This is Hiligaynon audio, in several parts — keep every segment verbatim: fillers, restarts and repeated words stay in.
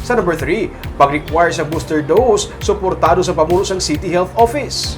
Sa number three, pag-require sa booster dose, suportado sa pamuno sang City Health Office.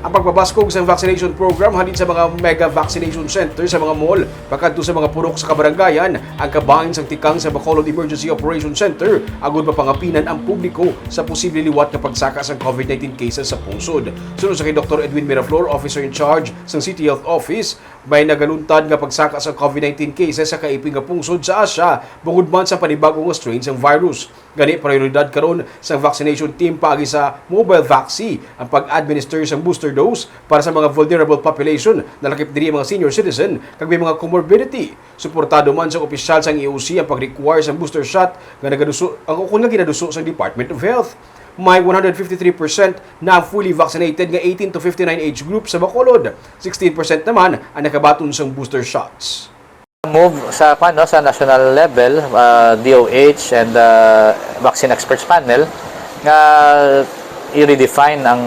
Ang pagpabaskog sang vaccination program halin sa mga mega vaccination center sa mga mall pakadto sa mga purok sa kabarangayan ang kabahin sang tikang sa Bacolod Emergency Operation Center agud mapangapinan ang publiko sa posible liwat nga pagsaka sang COVID nineteen cases sa pungsod. Suno sa kay Doktor Edwin Miraflor, Officer in Charge sang City Health Office, may nagaluntad nga pagsaka sa COVID nineteen cases sa kaiping nga pungsod sa Asia bungod man sa panibago nga strain sang virus. Gani, prioridad karon sang vaccination team paagi sa mobile vaccine ang pag-administer sang booster dose para sa mga vulnerable population, nalakip diri ang mga senior citizen kag may mga comorbidity. Suportado man sang opisyal sang E O C ang pag-require sang booster shot nga nagaduso ang ukon nga ginaduso sang Department of Health. May one hundred fifty-three percent na ang fully vaccinated nga eighteen to fifty-nine age group sa Bacolod. Sixteen percent naman ang nakabaton sang booster shots. Move sa, kwan, no, sa national level, uh, D O H and uh, Vaccine Experts Panel nga i-redefine ang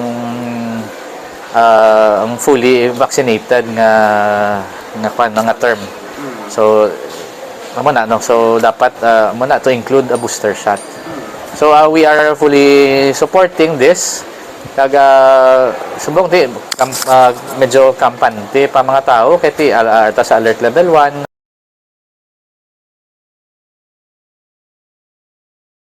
uh, ang fully vaccinated nga nga kwan, nga term. So amo na, no, so dapat uh, amo na to include a booster shot. So uh, we are fully supporting this. Kag uh, subong di kam, uh, medyo kampante pa mga tao kay ti uh, ta sa alert level one.